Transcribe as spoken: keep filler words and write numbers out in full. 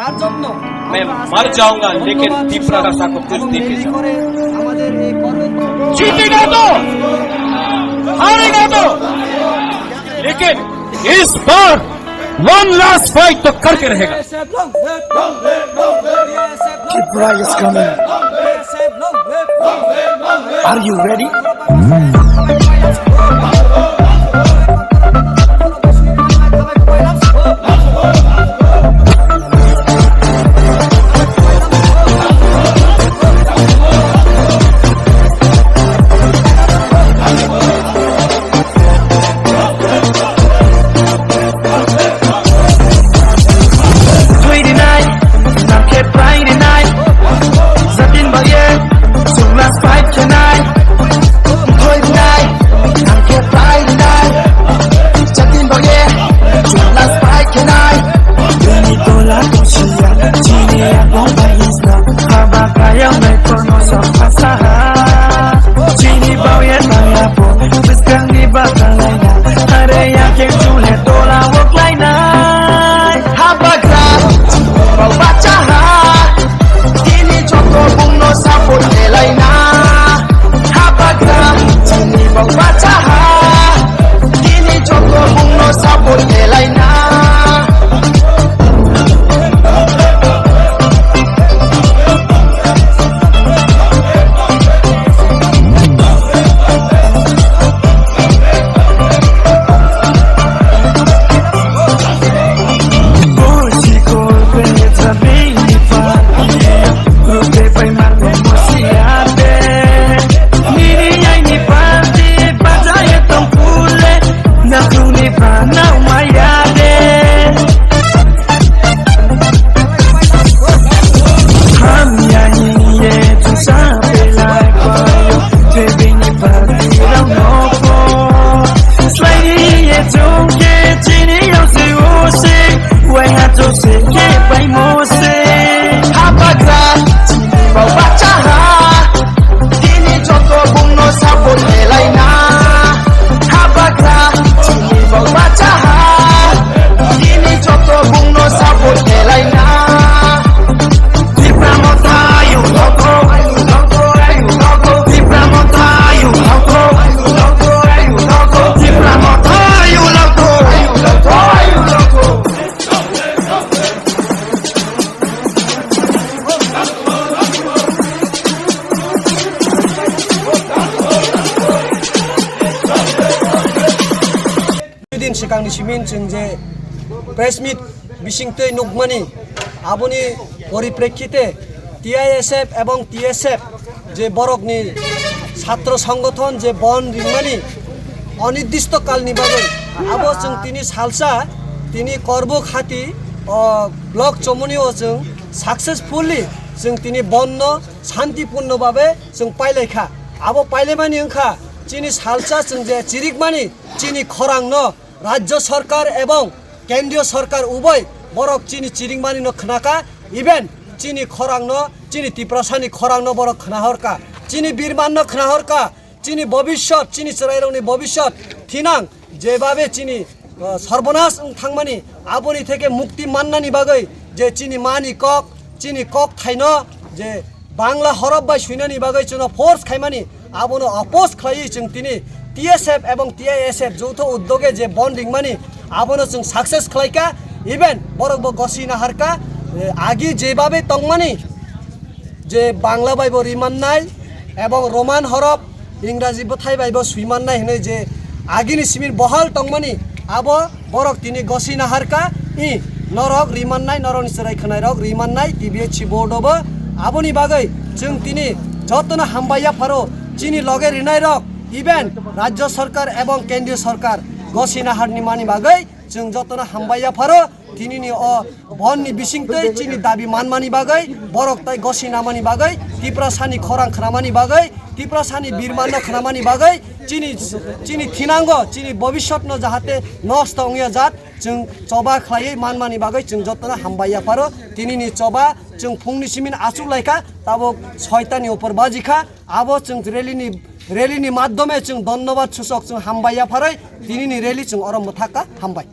मैं मर जाऊंगा, लेकिन तिपरा भाषा को कुछ नहीं भेजा। जीतेगा तो, हारेगा तो, लेकिन इस बार one last fight तो करके रहेगा। Tripura is coming. Are you ready? Twi rinai, nang khe pai rinai. Jatin bagwi chwngla fight khenai. Thoi rinai, nang khe pai rinai. Jatin bagwi chwngla fight khenai. Bini tola tongsiya, chini abong bai isna. Haba kaya mai kono sa phasaha. Chini bauya taya po, bwskangni bakalaina. Are ya khe chule tola o klainai. Habagra, chini bau bachaha. Chini joto bungno support khelaina. Habagra, chini bau bachaha. Chini joto bungno support khelaina. Habagra, chini bau bachaha. Chini joto bungno support khelaina. Habagra, chini bau bachaha. Chini joto bungno support khelaina. Tipra Motha, you loco. Tipra Motha, you loco. Tipra Motha, you loco. Din swkangni simi chwng je press meet bisingtwi nukmani, aboni poriprekhite T I S F ebong T S F je borokni chhatro songgothon je bon ringmani onirdishto kalni bagwi, abo chwng tini salsa tini Korbuk hati o block Chomoni o chwng successfully chwng tini bonno santipurno babe chwng pailaikha. Abo pailaimani wngkha chini salsa chwng je chirikmani chini khorangno Rajya Sarkar ebong Kendriya Sarkar ubai borok chini chirikmani no khnaka, even chini khorangno, chini Tiprasani khorangno borok khnahorka, chini birmanno khnahorka, chini bobishyot, chini chwrairokni bobishyot thinang jebabe chini, uh, sarbonas wng thangmani aboni theke mukti mannani bagwi je chini mani kok, chini kok thaino je Bangla horop bai suinani bagwi chwngno force khaimani, abono oppose khlaiwi chwng tini T S F ebong T I S F joutho uddoge je bon ringmani, abono chwng success khlaikha, even borokbo gosi naharkha, eh, agi jebabe tongmani, je Bangla baibo rimannai ebong Roman horop, Ingraji bwthai baibo suimannai hinwi je agini simi bohal tongmani, abo borok tini gosi naharkha, i norok rimannai, norokni chwrai khwnairok rimannai T B H C board obo. Aboni bagwi chwng tini jotono hambai yapharo, chini loge rinairok, even Rajya Sarkar ebong Kendriya Sarkar gosi naharni mani bagwi chwng jotono hambai yapharo. Tinini o bonni bisingtwi chini dabi manmani bagwi, borok tai gosi namani bagwi, Tiprasani khorang khnamani bagwi, Tiprasani birmanno khnamani bagwi, chini, chini thinango, chini bobishyotno jahate nosto wngya jat, chwng choba khlaiwi manmani bagwi chwng jotono hambai yapharo. Tinini choba chwng phungni simin achuk laikha, tabuk soitani upor bajikha, abo chwng rally ni, rally ni madhyome chwng dhonnobad suchok chwng hambai yapharwi tinini rally chwng oro mwthakha, hambai.